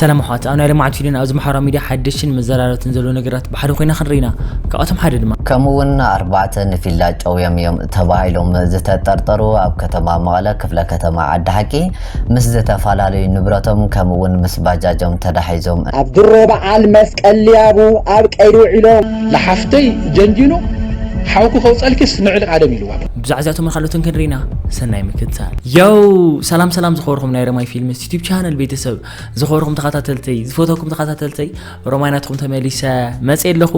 ሰላም ኣሕዋት፣ ኣብ ናይ ሎማዓንቲ ቪድዮና ኣብዚ ማሕበራዊ ሚድያ ሓደሽትን መዘራረብትን ዘለዉ ነገራት ብሓደ ኮይና ክንርኢ ኢና። ካብኣቶም ሓደ ድማ ከምኡ እውን ኣርባዕተ ንፊላ ጨውዮም እዮም ተባሂሎም ዝተጠርጠሩ ኣብ ከተማ መቐለ ክፍለ ከተማ ዓዲ ሓቂ ምስ ዝተፈላለዩ ንብረቶም ከምኡ እውን ምስ ባጃጆም ተዳሒዞም ኣብ ድሮ በዓል መስቀል ሊያቡ ኣብ ቀይዲ ውዒሎም። ንሓፍተይ ጀንጂኑ ሓውኩ ከውፀልክስ ንዕሊ ቃደም ኢልዋ። ብዛዕባ እዚኣቶም ካልኦትን ክንርኢና ሰናይ ምክትታል። የው ሰላም ሰላም ዝኸበርኩም ናይ ረማይ ፊልምስ ዩቲብ ቻነል ቤተሰብ፣ ዝኸበርኩም ተኸታተልተይ፣ ዝፈተኩም ተኸታተልተይ፣ ሮማይ ናትኩም ተመሊሰ መፅእ ኣለኹ።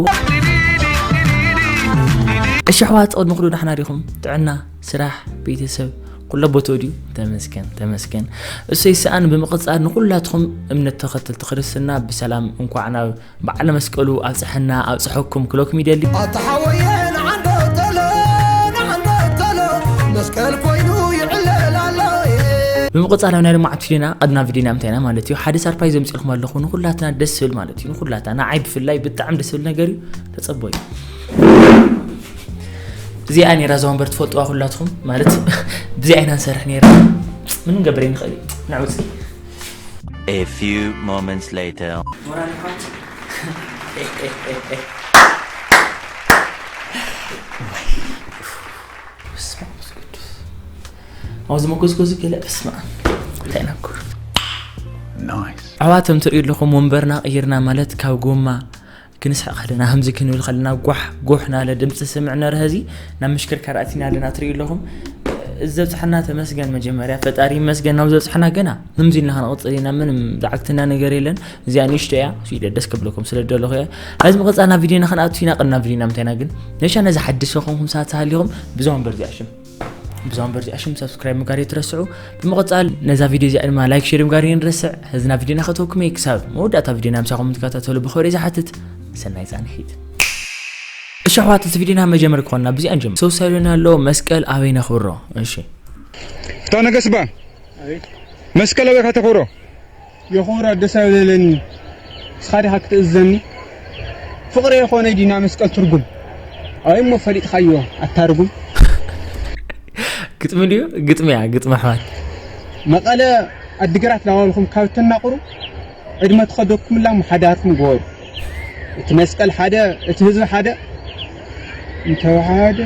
እሺ ኣሕዋት፣ ቅድሚ ኩሉ ዳሕና ዲኹም? ጥዕና፣ ስራሕ፣ ቤተሰብ ኩሎ ቦትኡ ድዩ? ተመስገን ተመስገን። እሰይ ሰኣን ብምቕፃል ንኩላትኩም እምነት ተኸተልቲ ክርስትና ብሰላም እንኳዕ ናብ በዓለ መስቀሉ ኣብፀሐና ኣብፀሐኩም ክለኩም ይደሊ። ኣታ ሓወየ ንዓንዶ ተሎ ንዓንዶ ተሎ መስቀል ኮይኑ ይዕለል ኣሎ። ብምቕፃል ኣብ ናይ ሎማዓንቲ ቪድዮና፣ ቅድና ቪድዮና እንታይ ኢና ማለት እዩ፣ ሓደ ሰርፕራይዝ ዘምፅልኩም ኣለኹ ንኩላትና ደስ ዝብል ማለት እዩ። ንኩላትና ንዓይ ብፍላይ ብጣዕሚ ደስ ዝብል ነገር እዩ። ተፀበዩ። እዚኣ ነይራ እዛ ወንበር ትፈልጥዋ ኩላትኩም ማለት ብዚኣ ኢና ንሰርሕ ነይራ። ምንም ገበር ንኽእል እዩ። ንዕውፅ። A few moments later. ሞራል ይሓት። በስመ ኣብ መንፈስ ቅዱስ። ኣብዚ መጎዝጎዚ ገለ በስመ ኣብ። እንታይ ኢና እኮ? Nice. ኣሕዋት፣ ከም ትርእዩ ኣለኹም ወንበርና ቀይርና ማለት ካብ ጎማ ክንስሕቕ ከለና፣ ከምዚ ክንብል ከለና፣ ጓሕ፣ ጓሕ እናበለ ድምፂ ስምዕ ነርሀ። እዚ ናብ ምሽክርካር ኣቲና ኣለና፣ ትርእዩ ኣለኹም። እዚ ዘብፅሐና ተመስገን፣ መጀመርያ ፈጣሪ ይመስገን ናብ ዘብፅሐና። ገና ከምዚ ኢልና ክንቕፅል ኢና፣ ምንም ዝዓግትና ነገር የለን። እዚኣ ንእሽቶ እያ፣ ስኢለ ደስ ክብለኩም ስለ ደለኹ እያ። ሕዚ ምቕፃል ናብ ቪድዮና ክንኣቱ ኢና። ቅድሚ ናብ ቪድዮና ምንታይና ግን፣ ነሻ ነዚ ሓድሽ ዝኾንኩም ሰባት ተሃሊኹም፣ ብዛ ወንበር እዚኣ ሽም ብዛ ወንበር እዚኣ ሽም ሰብስክራይብ ምግባር ኣይትረስዑ። ብምቕፃል ነዛ ቪድዮ እዚኣ ድማ ላይክ፣ ሼር ምግባር ኣይንረስዕ። ሕዚ ናብ ቪድዮና ከተወኩም እየ። ክሳብ መወዳእታ ቪድዮና ምሳኹም ትከታተሉ ብኽብሪ ዝሓትት። ሰናይ ፃንሒት። እሺ ኣሕዋት፣ እቲ ቪድዮና መጀመር ክኾንና ብዚኣ ንጀምር። ሰው ሳይሎና ኣሎ መስቀል ኣበይ ነኽብሮ? እሺ። ፍትሐ ነገስባ፣ ኣቤት። መስቀል ኣበይ ከተኽብሮ? የኽብሮ ደስ ኣይበለኒ። ንስኻ ዲኻ ክትእዝዘኒ? ፍቕሪ የኾነ ዲና መስቀል ትርጉም? ኣበይ እሞ ፈሊጥኻዮ ኣታ ርጉም? ግጥሚ ድዩ? ግጥሚ እያ፣ ግጥሚ ኣሕዋት። መቐለ ኣዲግራት ላዋልኹም ካብ ተናቑሩ ዕድመ ተኸደኩምላ እሞ ሓዳርኩም ግበሩ። እቲ መስቀል ሓደ፣ እቲ ህዝቢ ሓደ እንተወሓደ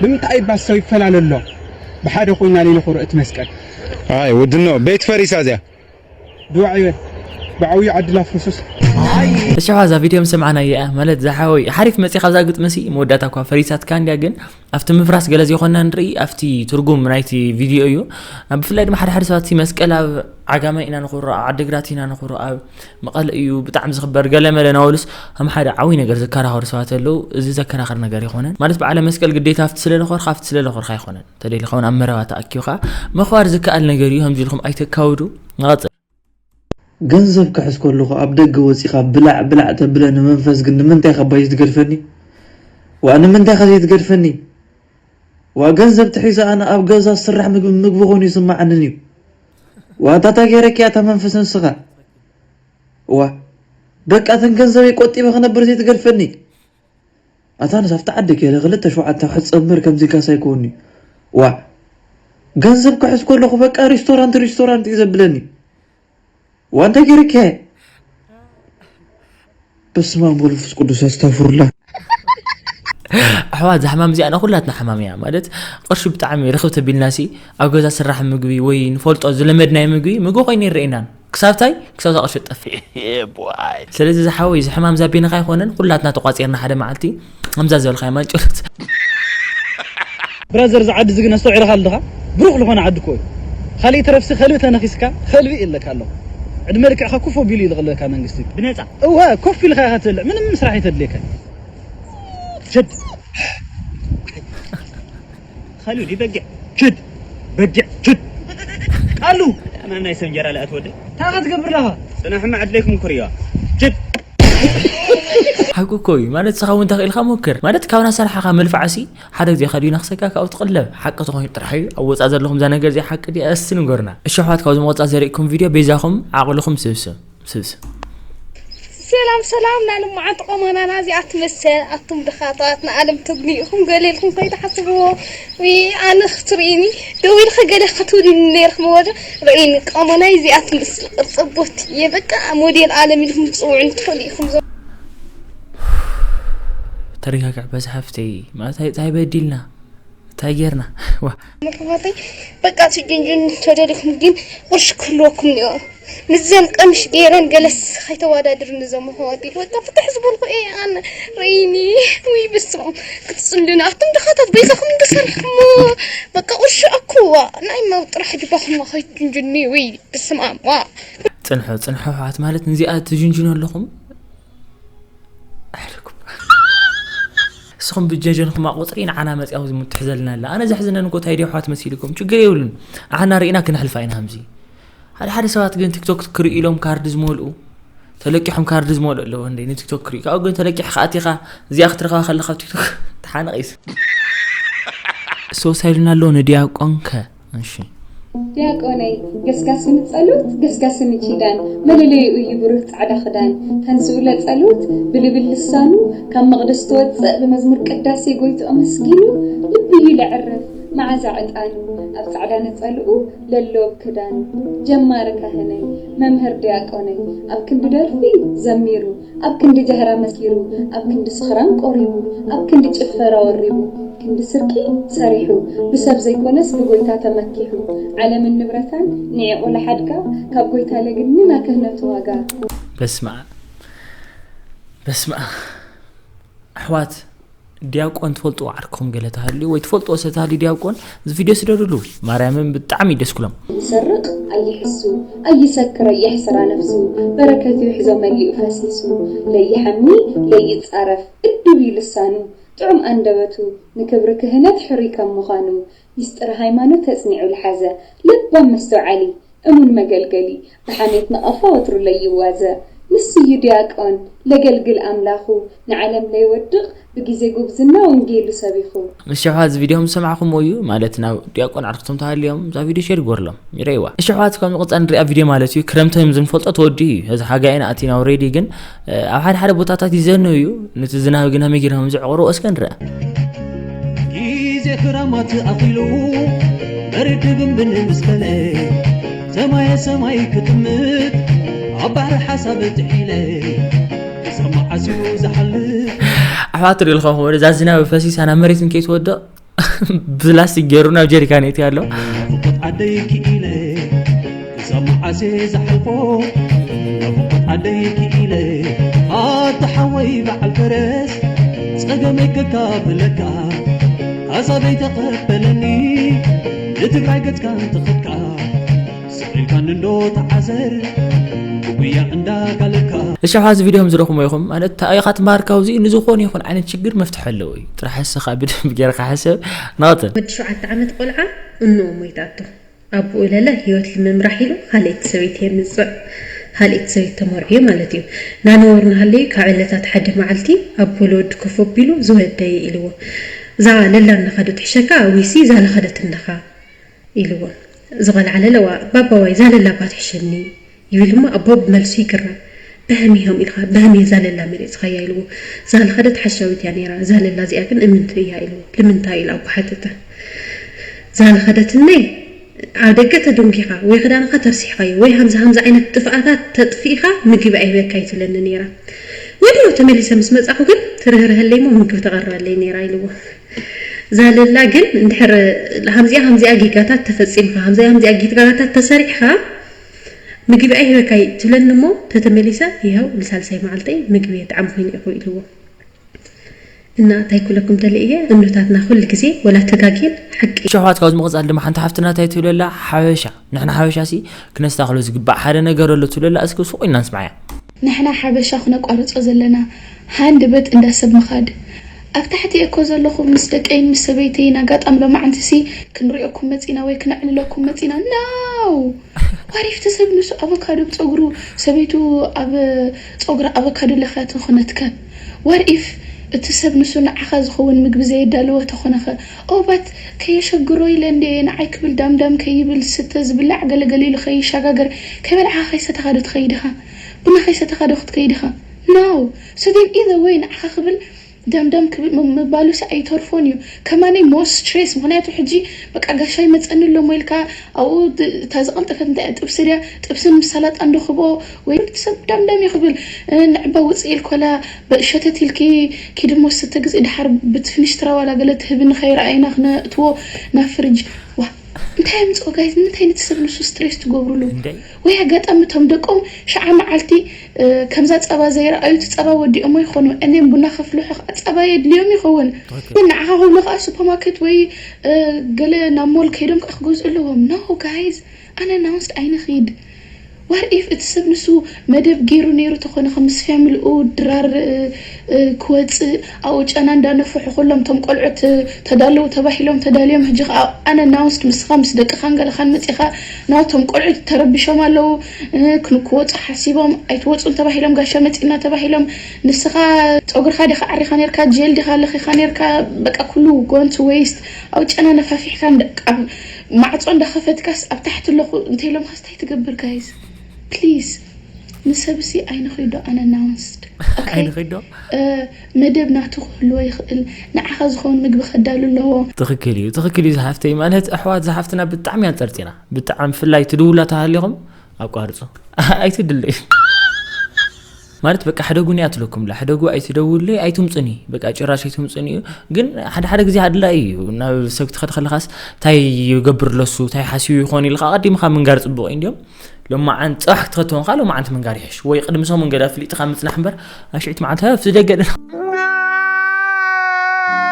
ንምንታይ ባስ ሰብ ይፈላለ ኣሎ? ብሓደ ኮይና ለይነኽብሮ እቲ መስቀል። ኣይ ወድኖ፣ ቤት ፈሪሳ እዚኣ። ድዋዕ ይበል። ብዓብዩ ዓድል ኣፍርሱስ። እሺ፣ እዛ ቪድዮ ምስ ሰማዕናያ እያ፣ ማለት፣ ዝሓወይ ሓሪፍ መፂኻ ኣብዛ ግጥሚ ሲ፣ መወዳእታ እኳ ፈሪሳትካ እንድያ፣ ግን ኣብቲ ምፍራስ ገለ ዘይኮንና ንርኢ፣ ኣብቲ ትርጉም ናይቲ ቪድዮ እዩ። ብፍላይ ድማ ሓደ ሓደ ሰባት ሲ መስቀል ኣብ ዓጋመ ኢና ንኽብሮ፣ ኣብ ዓዲግራት ኢና ንኽብሮ፣ ኣብ መቐለ እዩ ብጣዕሚ ዝኽበር፣ ገለ መለ እናበሉስ ከም ሓደ ዓብዪ ነገር ዘከራኸሩ ሰባት ኣለዉ። እዚ ዘከራኽር ነገር ኣይኮነን። ማለት፣ በዓለ መስቀል ግዴታ ኣብቲ ስለ ለኾርካ፣ ኣብቲ ስለ ለኾርካ ኣይኮነን። ተደሊኻ እውን ኣብ መረባ ተኣኪብካ ምኽባር ዝከኣል ነገር እዩ። ከምዚ ኢልኩም ኣይተካውዱ። ንቐጽል። ገንዘብ ክሕዝ ከለኹ ኣብ ደገ ወጺኻ ብላዕ ብላዕ ተብለኒ መንፈስ ግን ንምንታይ ኢኻ ባይስ ትገድፈኒ? ዋእ ንምንታይ ኢኻ ዘይትገድፈኒ? ዋእ ገንዘብ ተሒዘ ኣነ ኣብ ገዛ ዝስራሕ ምግቢ ምግቢ ኮይኑ ይስምዓንን እዩ። ዋእ እንታይ ገይረኪ እያ እታ መንፈስ ንስኻ? ዋእ በቃ እተን ገንዘበይ ቆጢበ ክነብር ዘይትገድፈኒ? ኣታ ንሳፍቲ ዓዲ ገለ ክልተ ሸውዓተ ክጸምር ከምዚ ካሳ ይከውን'ዩ። ዋእ ገንዘብ ክሕዝ ከለኹ በቃ ሪስቶራንት ሪስቶራንት እዩ ዘብለኒ። ዋእ እንታይ ገይረኪ እየ? በስመ ኣብ ወመንፈስ ቅዱስ ኣስተግፍሩላህ። ኣሕዋት እዛ ሕማም እዚኣ ናይ ኩላትና ሕማም እያ። ማለት ቅርሺ ብጣዕሚ ርኽብ ተቢልናሲ ኣብ ገዛ ዝስራሕ ምግቢ ወይ ንፈልጦ ዝለመድናዮ ምግቢ ምግቢ ኮይኑ ኣይረኣየናን። ክሳብ ታይ ክሳብ እዛ ቅርሺ ትጠፍእ። ስለዚ ዝሓወይ እዚ ሕማም ዛቢንኻ ኣይኮነን፣ ኩላትና ተቋፂርና ሓደ መዓልቲ ከምዛ ዝበልካያ ማንጨሎት። ብራዘር እዚ ዓዲ እዚ ግን ኣስተውዒልካ ኣለኻ? ብሩኽ ዝኾነ ዓዲ እኮ እዩ። ካልእ ተረፍሲ ከልቢ ተነኺስካ ከልቢ ይእለካ ኣሎ። ዕድመ ልክዕካ ኮፍ ኣቢሉ ይልቕለካ መንግስቲ። ብነፃ? እወ ኮፍ ኢልካ ኢኻ ትበልዕ፣ ምንም ስራሕ ኣይተድልየካ። ሸድ። ኸሉ ዲ በጊዕ ችድ በጊዕ ችድ ቃሉ ኣማን ናይ ሰብ እንጀራ ለኣት ወደ ታኻ ትገብር ለኻ ጽናሕማ ዕድለይኩም ኩርዮ ችድ ሓቂ እኮ እዩ ማለት ንስኻ እውን ተኽኢልካ ሞክር ማለት ካብና ሰራሕኻ መልፋዕሲ ሓደ ግዜ ከድዩ ነኽሰካ ካብኡ ትቕለብ ሓቂ ተኾይኑ ጥራሕ እዩ ኣብ ወፃእ ዘለኹም እዛ ነገር እዚኣ ሓቂ ድያ እስቲ ንገሩና እሺ ኣሕዋት ካብዚ መወፃእ ዘርእኩም ቪድዮ በይዛኹም ዓቕልኹም ስብስብ ስብስብ ሰላም ሰላም፣ ናልማዓት ቆመናና እዚኣ ትመስል። ኣቱም ድኻታት ንዓለም ተግንዩኹም ገለ ኢልኩም ከይትሓስብዎ። ዊ ኣነ ክትርእይኒ ደው ኢልኺ ገለ ክትብልኒ ነይርኩም። ወደ ርእይኒ ቆመናይ እዚኣ ትመስል ቅርፂ ቦቲ እየ። በቃ ሞዴል ዓለም ኢልኩም ትፅውዑኒ ትኽእሉ ኢኹም። ዞ ተረጋጋዕ በዛ ሓፍተይ፣ ማለት እንታይ በዲልና እንታይ ጌርና? ዋ መርሓባተይ በቃ ትጅንጅን ተደሊኹም ግን ቁርሽ ክህልወኩም እኒኦ። ምስዘን ቀምሽ ገይረን ገለስ ከይተዋዳድርኒ ዘም ኣሕዋተይ። በቃ ፍትሕ ዝበልኩ እየ ኣነ። ረይኒ ወይ ብስም ክትፅልሉና ኣቱም ድኻታት በይዛኹም እንተሰሪሕኩሞ በቃ ቁርሽ ኣኩዋ ናይ ማው ጥራሕ ጅባኹም ከይትጅንጅኒ ወይ ብስም ኣም ዋ ፅንሑ ፅንሑ ኣሕዋት ማለት ንዚኣ ትጅንጅኑ ኣለኹም። ኣሕልኩም ንስኹም ብጀንጀንኩም ኣቁፅሪ ንዓና መፅያ እዚ ምትሕዘልና ኣላ። ኣነ ዘሕዝነን እኮ እንታይ ድዮ ኣሕዋት መሲልኩም ችግር የብሉን። ንዓና ርኢና ክነሕልፋ ኢና ከምዚ። ሓደ ሓደ ሰባት ግን ቲክቶክ ክርኢ ኢሎም ካርድ ዝመልኡ ተለቂሖም ካርድ ዝመልኡ ኣለዉ እንዴ ንቲክቶክ ክርኢ ካብኡ ግን ተለቂሕካ ኣቲኻ እዚኣ ክትረኽባ ከለኻ ኣብ ቲክቶክ ተሓነቒስ። ሶስ ኢሉና ኣሎ ንዲያቆን ከ እሺ ዲያቆነይ ገስጋሲ ንጸሎት ገስጋሲ ንኪዳን መለለይኡ እዩ ብሩህ ጻዕዳ ክዳን ተንስኡ ለጸሎት ብልብል ልሳኑ ካብ መቕደስ ትወጽእ ብመዝሙር ቅዳሴ ጎይትኡ ኣመስጊኑ ልቢ እዩ ለዕርፍ መዓዛ ዕጣኑ ኣብ ጻዕዳ ነጸልኡ ለሎ ክዳን ጀማሪ ካህነይ መምህር ዲያቆነይ ኣብ ክንዲ ደርፊ ዘሚሩ ኣብ ክንዲ ጃህራ መስኪሩ ኣብ ክንዲ ስኽራን ቆሪቡ ኣብ ክንዲ ጭፈራ ወሪቡ ክንዲ ስርቂ ሰሪሑ ብሰብ ዘይኮነስ ብጎይታ ተመኪሑ ዓለምን ንብረታን ንዒቑ ለሓድጋ ካብ ጎይታ ለግኒ ናክህነቱ ዋጋ በስመ ኣብ በስመ ኣብ ኣሕዋት ዲያቆን ትፈልጥዎ ዓርክኹም ገለ ተሃልዩ ወይ ትፈልጥዎ ሰብ ተሃልዩ ዲያቆን እዚ ቪድዮ ስደዱሉ ማርያምን ብጣዕሚ እዩ ደስ ክሎም። ይሰርቕ ኣይሕሱ ኣይሰክር ኣየሕስራ ነፍሱ በረከቱ ይሕዞ መሊኡ ፈሲሱ ለይሓሚ ለይጻረፍ እድብ እዩ ልሳኑ ጥዑም ኣንደበቱ ንክብሪ ክህነት ሕሩይ ከም ምዃኑ ሚስጥር ሃይማኖት ተጽኒዑ ልሓዘ ለባም መስተውዓሊ እሙን መገልገሊ ብሓሜት ነቐፋ ወትሩ ለይዋዘ ንሱ እዩ ዲያቆን ለገልግል ኣምላኹ ንዓለም ለይወድቕ ብጊዜ ጉብዝና ወንጌሉ ሰቢኹ። እሺ ኣሕዋት እዚ ቪድዮ ምስ ሰማዕኹምዎ እዩ ማለት ናብ ዲያቆን ዓርክቶም ተሃልዮም እዛ ቪድዮ ሼር ግበሩሎም ይረእይዋ። እሺ ኣሕዋት ካብ ምቕፃል ንሪኣ ቪድዮ ማለት እዩ ክረምቲ ከም ዝንፈልጦ ተወዲኡ እዩ ሕዚ ሓጋይ ኢና ኣቲና ኦሬዲ ግን ኣብ ሓደ ሓደ ቦታታት ይዘንብ እዩ ነቲ ዝናብ ግን ከመይ ጌርና ከም ዘዕቑርዎ እስከ ንርኣ። ግዜ ክረማት ኣኺሉ በርድ ብንብን ምስ በለ ሰማየ ሰማይ ክጥምት ኣብ ባሕሪ ሓሳብ ጥሒለ ክሳብ መዓስ እዩ ዝሓልፍ ኣሕዋት ሪልኹም ወደዛ ዝናብ ፈሲሳ ናብ መሬት እንከይትወድቕ ብላስቲክ ገይሩ ናብ ጀሪካን የእትያ ኣሎ ናፍቆት ዓደይ ክኢለ ክሳብ መዓስ እየ ዝሓልፎ ናፍቆት ዓደይ ክኢለ ኣታ ሓወይ በዓል ፈረስ ጸገመይ ከካፍለካ ሓሳበይ ተቐበለኒ ንትግራይ ገጽካ እንተኸድካ ስቕ ኢልካ ንንዶ ተዓዘር ብጉያ እንዳጋለካ እሺ ኣብዚ ቪድዮ ከም ዝረኹሞ ኢኹም ማለት እንታይ ኢኻ ትምሃር ካብዚ ንዝኾነ ይኹን ዓይነት ችግር መፍትሒ ኣለዎ እዩ ጥራሕ ንስኻ ብደንብ ጌርካ ሕሰብ ንቐጽል ወዲ ሸውዓተ ዓመት ቆልዓ እኖኦም ወይ ትኣቱ ኣቦኡ ለለ ህይወት ልምምራሕ ኢሉ ካልኣይቲ ሰበይቲ የምፅዕ ካልኣይቲ ሰበይቲ ተመርዕዩ ማለት እዩ ናነበሩ ናሃለዩ ካብ ዕለታት ሓደ መዓልቲ ኣቦ ለወዲ ኮፍ ኣቢሉ ዝወደየ ኢልዎ እዛ ለላ እናኸደት ትሕሸካ ወይሲ እዛ ለኸደት እንድኻ ኢልዎ። ዝቐልዓ ለለዋ፣ ባባ ዋይ ዛለላ እባ ትሕሸኒ ይብል እሞ ኣቦ ብመልሱ ይግረም። በህሚ ኢኹም ኢልኻ፣ በህሚ እያ ዛለላ መሪፅኻያ ኢልዎ። ዛልኸደት ሓሻዊት እያ ነይራ፣ ዛለላ እዚኣ ግን እምንቲ እያ ኢልዎ። ልምንታይ ኢሉ ኣቦ ሓተተ። ዛልኸደትነይ ኣብ ደገ ተደንጒኻ ወይ ክዳንኻ ተርሲሕኻዮ ወይ ሃምዚ ሃምዚ ዓይነት ጥፍኣታት ተጥፊእኻ ምግቢ ኣይህበካ እዩ ትብለኒ ነይራ። ወዲያው ተመሊሰ ምስ መጻኹ ግን ትርህርሀለይ እሞ ምግቢ ተቐርበለይ ነይራ ኢልዎ። ዛለላ ግን እንድሕር ሃምዚኣ ሃምዚኣ ጌጋታት ተፈጺምካ ሃምዚኣ ሃምዚኣ ጌጋታት ተሰሪሕካ ምግቢ ኣይህበካይ ትብለኒ እሞ ተተመሊሰ ይኸው ንሳልሳይ መዓልተይ ምግቢ የጥዓምኩ ኢኹ ኢልዎ እና እንታይ ክብለኩም ደልየ እየ እኖታትና ኩሉ ግዜ ወላ ተጋግየን ሓቂ ሸውሃት ካብ ዝምቕፃል ድማ ሓንቲ ሓፍትና እንታይ ትብለላ ሓበሻ ንሕና ሓበሻ ሲ ክነስታኽሎ ዝግባእ ሓደ ነገር ኣሎ ትብለላ እስኪ ሱቕ ኢልና ንስማዓያ ንሕና ሓበሻ ክነቋርጾ ዘለና ሃንደበት እንዳ ሰብ ምኻድ። ኣብ ታሕቲ እየ እኮ ዘለኹ ምስ ደቀይን ምስ ሰበይተይን ኣጋጣሚ ሎማዓንቲሲ ክንሪኦኩም መጺና ወይ ክነዕልለኩም መጺና no what if እቲ ሰብ ንሱ ኣቮካዶ ኣብ ጸጉሩ ሰበይቱ ኣብ ጸጉራ ኣቮካዶ ለኽያ ተኾነትከ what if እቲ ሰብ ንሱ ንዓኻ ዝኸውን ምግቢ ዘየዳለወ ተኾነኸ oh but ከየሸግሮ ኢለ እንድየ ንዓይ ክብል ዳምዳም ከይብል ዝስተ ዝብላዕ ገለገለ ኢሉ ከይሻጋገር ከይበልዓኻ ከይሰተኻ ዶ ትኸይድ ኢኻ ቡና ከይሰተኻ ዶ ክትከይድ ኢኻ No. So then either way ንዓኻ ክብል ዳምዳም ክብል ም- ምባሉሲ ኣይተርፎን እዩ። ከማነይ more stress፣ ምክንያቱ ሕጂ በቃ ጋሻ ይመፀኒ ኣሎ እሞ ኢልካ ኣብኡ ድ- እታ ዝቐልጠፈት እንታይ እያ? ጥብሲ ድያ? ጥብስን ምስ ሰላጣ እንደኽቦ ወይ ሰብ ዳምዳም እዩ ክብል። እ፣ ንዕባ ውፅእ ኢልኮላ በ- ሸተት ኢልኪ ኪዲ እሞ ስተ ግዜ ድሓር ብትፍንሽ ትራዋላ ገለ ትህብኒ ከይረኣይና ክነእትዎ ናብ ፍርጅ። ዋ እንታይ ምፅኦ ጋይዝ? ንምንታይ ነቲ ሰብ ንሱ ስትሬስ ትገብሩሉ? እንደ ወይ ኣጋጣሚ እቶም ደቆም ሸዓ መዓልቲ እ፣ ከምዛ ጸባ ዘይረኣዩ እቲ ጸባ ወዲኦሞ ይኾኑ። እኔም ቡና ከፍልሑ ከዓ ጸባ የድልዮም ይኸውን። ግን ንዓኻ ክብሉ ከዓ ሱፐርማርኬት ወይ እ፣ ገለ ናብ ሞል ከይዶም ከዓ ክገዝኡ ኣለዎም። No guys, unannounced ኣይንኺድ። What if እቲ ሰብ ንሱ መደብ ገይሩ ነይሩ ተኾነ ከም ምስ ፋሚሊኡ ድራር እ፣ እ፣ ክወፅእ ኣብኡ ጨና እንዳነፍሑ ኩሎም እቶም ቆልዑት እ፣ ተዳለዉ ተባሂሎም ተዳልዮም ሕጂ ከዓ unannounced ምስኻ ምስ ደቅኻን ገለኻን መፂኻ ናቶም ቆልዑት ተረቢሾም ኣለዉ እ፣ ክን- ክወፁ ሓሲቦም ኣይትወፁን ተባሂሎም ጋሻ መፂና ተባሂሎም ንስኻ ፀጉርኻ ዲኻ ዓሪኻ ነርካ ጀል ዲኻ ለኺኻ ነርካ በቃ ኩሉ going to waste ኣብ ጨና ነፋፊሕካ እንደ- ኣብ ማዕፆ እንዳኸፈትካስ ኣብ ታሕቲ ኣለኹ እንተኢሎምኻስ እንታይ ትገብር ጋይዝ ፕሊዝ ንሰብሲ ኣይንኺዶ unannounced okay ኣይንኺዶ እ፣ መደብ ናቱ ክህልዎ ይኽእል ንዓኻ ዝኸውን ምግቢ ከዳሉ ኣለዎ ትኽክል እዩ ትኽክል እዩ ዝሓፍተይ ማለት ኣሕዋት ዝሓፍትና ብጣዕሚ ኣንፀርፂና ብጣዕሚ ፍላይ ትድውላ ተሃሊኹም ኣቋርፁ ኣይትድለዩ ማለት በቃ ሕደጉኒ ኣትለኩም ላ ሕደጉ ኣይትደውልለይ ኣይትምፁኒ በቃ ጭራሽ ኣይትምፁኒ እዩ ግን ሓደ ሓደ ግዜ ኣድላይ እዩ ናብ ሰብ ክትኸድ ከለኻስ እንታይ ይገብር ለሱ እንታይ ሓስዩ ይኾን ኢልካ ኣቐዲምካ ምንጋር ፅቡቕ እዩ እንዲዮም ሎማዓን ፅባሕ ክትኸትወንካ ሎማዓንቲ ምንጋር ይሕሽ ወይ ቅድሚ ሰሙን ገዳ ፍሊጥካ ምፅናሕ እምበር ኣሽዒት መዓልቲ ሃፍ ዝደገ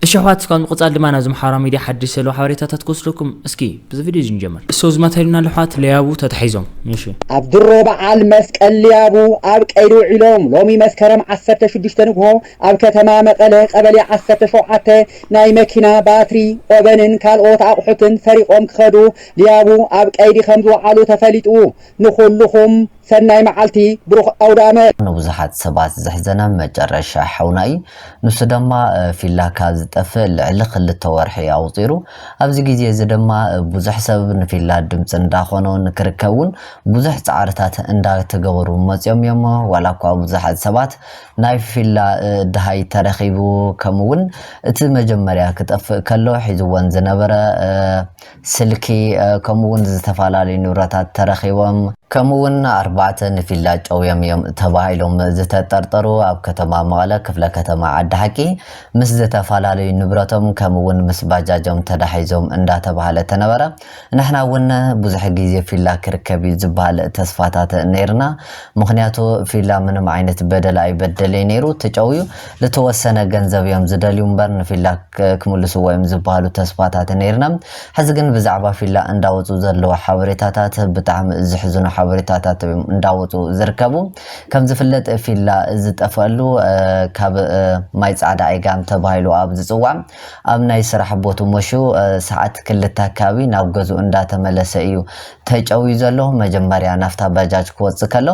እሺ ኣሕዋት እስካብ ምቕፃል ድማ ናብዚ ማሕበራዊ ሚድያ ሓድሽ ዘለዉ ሓበሬታታት ክወስደኩም እስኪ ብዚ ቪድዮ እዚ ንጀምር እሶ ዝማተልና ኣለሕዋት ለያቡ ተታሒዞም እሺ ኣብ ድሮ በዓል መስቀል ልያቡ ኣብ ቀይዲ ውዒሎም ሎሚ መስከረም ዓሰርተ ሽዱሽተ ንግሆ ኣብ ከተማ መቐለ ቀበሌ ዓሰርተ ሸውዓተ ናይ መኪና ባትሪ ኦቨንን ካልኦት ኣቑሑትን ሰሪቖም ክኸዱ ልያቡ ኣብ ቀይዲ ከም ዝወዓሉ ተፈሊጡ። ንኹልኹም ሰናይ መዓልቲ ብሩኽ ኣውዳመት። ንብዙሓት ሰባት ዘሕዘነ መጨረሻ ሓውና እዩ። ንሱ ድማ ፊላ ካብ ዝጠፍእ ልዕሊ ክልተ ወርሒ ኣቑፂሩ። ኣብዚ ግዜ እዚ ድማ ብዙሕ ሰብ ንፊላ ድምፂ እንዳኾኖ ንክርከብ እውን ብዙሕ ፃዕርታት እንዳተገበሩ መፂኦም እዮም። ዋላ እኳ ብዙሓት ሰባት ናይ ፊላ ድሃይ ተረኺቡ ከምኡ እውን እቲ መጀመርያ ክጠፍእ ከሎ ሒዝወን ዝነበረ ስልኪ ከምኡ እውን ዝተፈላለዩ ንብረታት ተረኺቦም። ከምኡ እውን ኣርባዕተ ንፊላ ጨውዮም እዮም ተባሂሎም ዝተጠርጠሩ ኣብ ከተማ መቐለ ክፍለ ከተማ ዓዲ ሓቂ ምስ ዝተፈላለዩ ንብረቶም ከምኡ እውን ምስ ባጃጆም ተዳሒዞም እንዳተባሃለ ተነበረ። ንሕና እውን ብዙሕ ግዜ ፊላ ክርከብ እዩ ዝበሃል ተስፋታት ነይርና። ምክንያቱ ፊላ ምንም ዓይነት በደል ኣይበደለይ ነይሩ። ተጨውዩ ዝተወሰነ ገንዘብ እዮም ዝደልዩ እምበር ንፊላ ክምልስዎ እዮም ዝበሃሉ ተስፋታት ነይርና። ሕዚ ግን ብዛዕባ ፊላ እንዳወፁ ዘለዉ ሓበሬታታት ብጣዕሚ ዝሕዝኑ ሓበሬታታት እዮም እንዳወፁ ዝርከቡ። ከም ዝፍለጥ ፊላ ዝጠፈሉ ካብ ማይ ፃዕዳ ኣይጋም ተባሂሉ ኣብ ዝፅዋዕ ኣብ ናይ ስራሕ ቦቱ መሹ ሰዓት ክልተ ኣካባቢ ናብ ገዝኡ እንዳተመለሰ እዩ ተጨውዩ ዘሎ። መጀመርያ ናፍታ ባጃጅ ክወፅእ ከሎ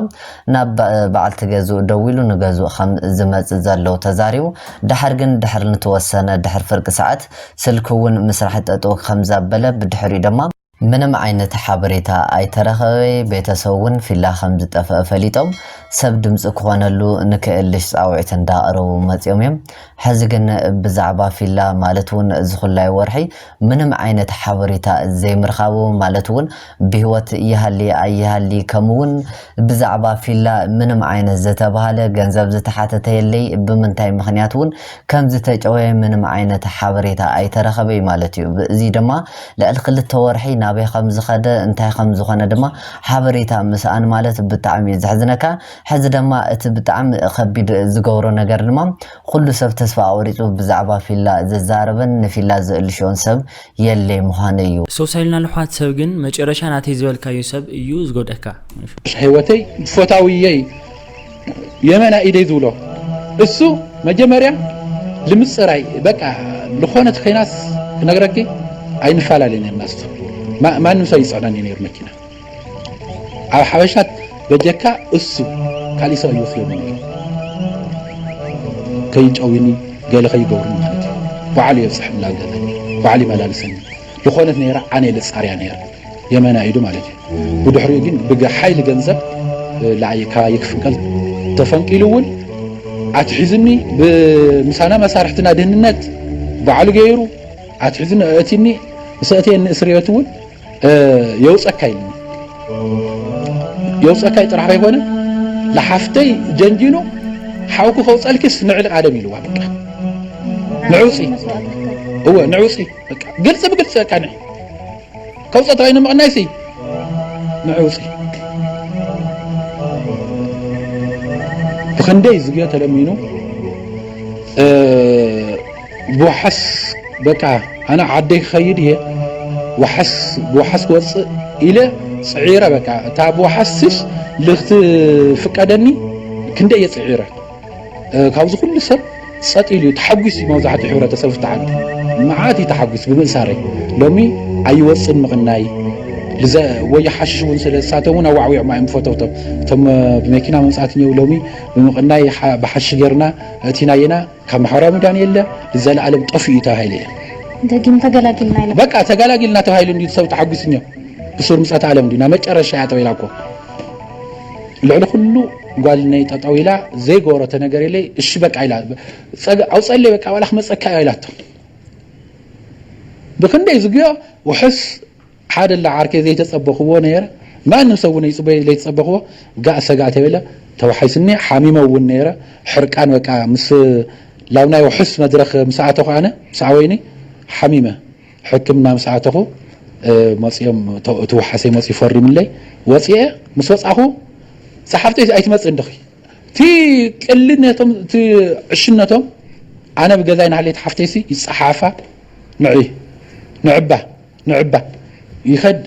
ናብ በ- በዓልቲ ገዝኡ ደዊሉ ንገዝኡ ከም ዝመፅእ ዘሎ ተዛሪቡ። ድሓር ግን ድሕሪ ንተወሰነ ድሕሪ ፍርቂ ሰዓት ስልኪ እውን ምስራሕ ጠጠው ከም ዘበለ ብድሕሪኡ ድማ ምንም ዓይነት ሓበሬታ ኣይተረኸበ። ቤተሰብ እውን ፊላ ከም ዝጠፍአ ፈሊጦም ሰብ ድምፂ ክኾነሉ ንክእልሽ ፃውዒት እንዳቕረቡ መፂኦም እዮም። ሕዚ ግን ብዛዕባ ፊላ ማለት እውን ዝኹላይ ወርሒ ምንም ዓይነት ሓበሬታ ዘይምርካቡ ማለት እውን ብህይወት ይሃሊ ኣይሃሊ ከምኡ እውን ብዛዕባ ፊላ ምንም ዓይነት ዝተባሃለ ገንዘብ ዝተሓተተ የለይ ብምንታይ ምክንያት እውን ከም ዝተጨወየ ምንም ዓይነት ሓበሬታ ኣይተረኸበይ ማለት እዩ። እዚ ድማ ልዕሊ ክልተ ወርሒ ናበይ ከም ዝኸደ እንታይ ከም ዝኾነ ድማ ሓበሬታ ምስኣን ማለት ብጣዕሚ እዩ ዘሕዝነካ። ሕዚ ድማ እቲ ብጣዕሚ ከቢድ ዝገብሮ ነገር ድማ ኩሉ ሰብ ተስፋ ኣቑሪፁ ብዛዕባ ፊላ ዝዛረብን ንፊላ ዝእልሾን ሰብ የለይ ምዃኑ እዩ። ሰው ሳይልና ልሕዋት ሰብ ግን መጨረሻ ናተይ ዝበልካዩ ሰብ እዩ ዝጎደካ ህይወተይ ፈታውየይ የመና ኢደይ ዝብሎ እሱ መጀመርያ ልምፅራይ በቃ ልኾነት ኮይናስ ክነግረኪ ኣይንፈላለ ነርና እሱ ማ- ማንም ሰው ይፅዕነኒ ነይሩ መኪና ኣብ ሓበሻት በጀካ እሱ ካሊእ ሰው ይወስደኒ ነይሩ ከይጨውኒ ገለ ከይገብሩ ማለት እዩ ባዕሉ የብፅሕ እናገለ ባዕሉ ይመላልሰኒ ዝኾነት ነይራ ኣነ ልፃርያ ነይረ የመና ኢዱ ማለት እዩ ብድሕሪኡ ግን ብሓይሊ ገንዘብ ላዕሊ ካባይ ክፍንቀል ተፈንቂሉ እውን ኣትሒዝኒ ብምሳና መሳርሕትና ድህንነት ባዕሉ ገይሩ ኣትሒዝኒ፣ እእቲኒ፣ ምስ እእተየኒ እስር ቤት እውን የውፀካ ኢልኒ። የውፀካ ጥራሕ ከይኮነ፣ ለሓፍተይ ጀንጂኑ፣ ሓውኩ ከውፀልኪስ ንዕሊ ቀደም ኢልዋ። በቃ ንዕውፂ፣ እወ ንዕውፂ፣ በቃ ግልፂ ብግልፂ፣ በቃ ንዒ ከውፀ ተባይኑ ምቕናይሲ ንዕውፂ። ብክንደይ ዝግዮ ተለሚኑ፣ ብዋሓስ፣ በቃ ኣነ ዓደይ ክኸይድ እየ፣ ዋሓስ ብዋሓስ ክወፅእ ኢለ ፅዒረ። በቃ እታ ብዋሓስስ ልክትፍቀደኒ ክንደይ እየ ፅዒረ። ካብዚ ኩሉ ሰብ ፀጥ ኢሉ እዩ ተሓጒስ እዩ። መብዛሕትኡ ሕብረተሰብ ፍትሓ ዓዲ መዓት እዩ ተሓጒስ ብምእሳረይ። ሎሚ ኣይወፅን ምቕናይ፣ ወይ ሓሽሽ እውን ስለ ዝሳተሙ እውን ኣዋዕዊዖም እዮም ፈተውቶም። እቶም ብመኪና መምፃት እኒው ሎሚ ብምቕናይ ብሓሽሽ ገርና እቲ ናየና ካብ ማሕበራዊ ሚድያን የለ፣ ንዘለኣለም ጠፊኡ እዩ ተባሂለ እየ። ደጊም ተገላጊልና ኢለ። በቃ ተገላጊልና ተባሂሉ እንዲ ሰብ ተሓጒስ እኒዮ። ብሱር ምፀት ኣለም እንዲ ናብ መጨረሻ እያ ጠው ኢላ እኮ። ልዕሊ ኩሉ ጓል ነይ ጠጠው ኢላ ዘይገበረቶ ነገር የለይ። እሺ በቃ ኢላ፣ ኣውፀለይ በቃ ዋላ ክመፀካ እያ ኢላቶ። ብክንደይ ዝግዮ ውሕስ ሓደ ላ ዓርከይ ዘይተፀበኽዎ ነይረ። ማንም ሰብ እውን ይፅበ ዘይተፀበኽዎ ጋእ ሰጋእ ተበለ ተባሓይስኒ ሓሚመ እውን ነይረ። ሕርቃን በቃ ምስ ላብ ናይ ውሕስ መድረኽ ምስ ኣተኹ ኣነ ምስ ኣወይኒ ሓሚመ ሕክምና ምስ ኣተኹ መፂኦም እቲ ውሓሰይ መፂ ፈሪምለይ ወፂአ። ምስ ወፃኹ ዝሓፍተይ ኣይትመፅእ እንድኺ እቲ ቅልነቶም እቲ ዕሽነቶም ኣነ ብገዛይ ናሃለይቲ ሓፍተይሲ ይፀሓፋ ንዒ ንዕባ ንዕባ ይኸድ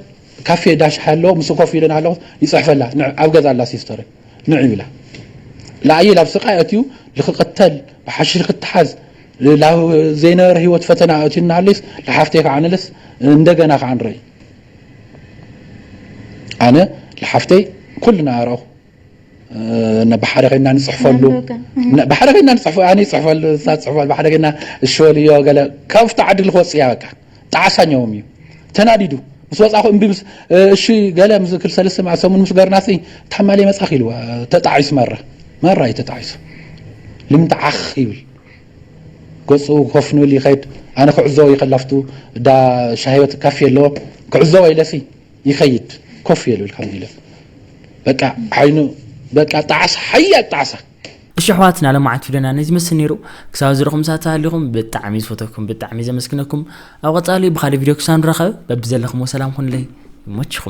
ካፌ ዳሽ ሃለዎ ምስ ኮፍ ኢለን ኣለኹ ይፅሕፈላ ኣብ ገዛ ኣላ ሲስተር ንዒ ይብላ። ላኣየ ላብ ስቃይ ኣትዩ ልክቅተል ብሓሽሽ ክትሓዝ ላብ ዘይነበረ ህይወት ፈተና ኣትዩ እናሃለይስ ልሓፍተይ ከዓ ንልስ እንደገና ከዓ ንረኢ ኣነ ልሓፍተይ ኩልና ኣረኹ ብሓደ ኮይና ንፅሕፈሉ ብሓደ ኮይና ንፅሕፈ ኣነ ይፅሕፈሉ እሳ ትፅሕፈሉ ብሓደ ኮይና እሽወልዮ ገለ ካብቲ ዓዲ ልክወፅእ እያ በቃ ጣዕሳኛዎም እዩ ተናዲዱ ምስ ወፃኹ እምቢ ምስ እሺ ገለ ምስ ክል ሰለስተ መዓልቲ ሰሙን ምስ ገርናሲ ታማሊ መፃኽ ኢልዋ ተጣዒሱ መራ መራ እዩ ተጣዒሱ ልምንታ ዓኽ ይብል ገፁ ኮፍ ንብል ይኸይድ ኣነ ክዕዘቦ ይኸላፍቱ ዳ ሻሂወት ካፌ ኣለዎ ክዕዘቦ ኢለሲ ይኸይድ ኮፍ የልብል ከም ኢለ በቃ ዓይኑ በቃ ጣዕሳ ሓያል ጣዕሳ እሺ ኣሕዋትና ለማዓት ቪድዮና ነዚ መስል ነይሩ ክሳብ ዝረኹም ሳት ተሃሊኹም ብጣዕሚ ዝፈተኩም ብጣዕሚ ዘመስግነኩም ኣብ ቀፃሊ ብካሊእ ቪድዮ ክሳብ ንራኸብ በብዘለኹሞ ሰላም ኩኑለይ ይመችኹም